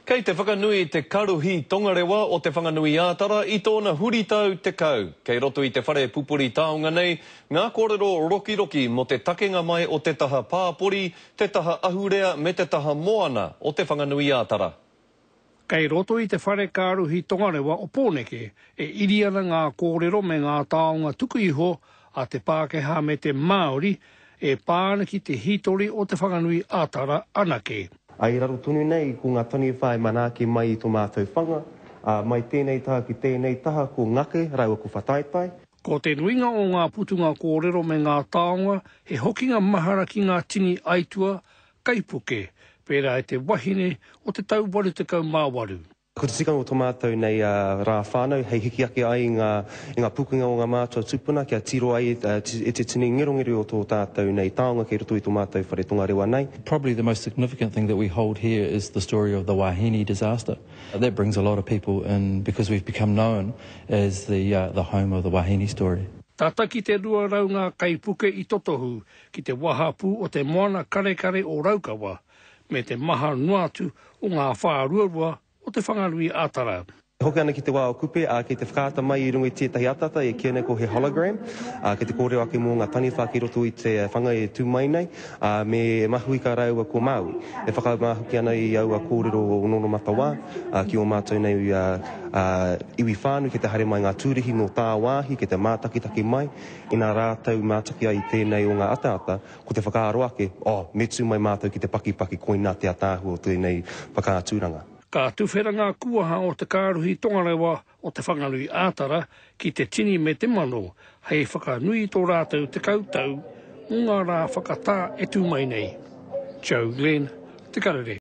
Kei te whakanui te karuhi tongarewa o Te Whanganui-ā-Tara i tōna huritau 10. Kei roto i te whare pupuri taonga nei ngā kōrero rokiroki mō te takenga mai o te taha pāpori, te taha ahurea me te taha moana o Te Whanganui-ā-Tara. Kei roto i te whare kāruhi tongarewa o Pōneke e iri ana ngā kōrero me ngā taonga tuku iho a te Pākehā me te Māori e pā ana ki te hītori o Te Whanganui-ā-Tara anake. Ā, i raro tonu nei ko ngā taniwha e manaaki mai i tō mātou whanga, ā, mai tēnei taha ki tēnei taha ko Ngake rāua ko Whataitai. Ko te nuinga o ngā putunga kōrero me ngā taonga he hokinga mahara ki ngā tini aitua kaipuke, pērā i te wahine o te tau 88. Ko te tikanga o tō mātou nei rā whānau hei hiki ake ai i ngā, i ngā pukenga o ngā mātua tūpuna kia tiro ai e te tini ngerongero o tō tātou nei taonga kei roto i tō mātou whare tongarewa nei. Probably the most significant thing that we hold here is the story of the Wahine disaster. That brings a lot of people in because we've become known as the, the home of the Wahine story. Tata ki te 200 ngā kaipuke i totohu ki te wahapū o te moana karekare o Raukawa, me te maha noa atu o ngā whāruarua o Te Whanganui-a-Tara. E hoki ana ki te wā o Kupe, ā, kei te whakaata mai i runga i tētahi ataata e kīia nei ko he hologram, ā, kei te kōrero ake mō ngā taniwha ki roto i te whanga e tū mai nei, ā, me Mahuika rāua ko Māui. E whakamāhuki ana i aua kōrero o Nonomata wā, ā, ki ō mātou nei, ā, iwi whānui kei te haere mai ngā tūrihi nō tāwāhi, kei te mātakitaki mai, inā rātou mātaki ai i tēnei o ngā ataata, Ko te whakaaro ake, oh, me tū mai mātou ki te pakipaki koinā te ataahua o tēnei whakaaturanga. Ka tuwhera ngā kuaha o te kāruhi tongarewa o Te Whanganui-ā-Tara ki te tini me te mano hei whakanui i tō rātou 10 tau mō ngā rā whakatā e tū mai nei. Joe Glenn, Te Karere.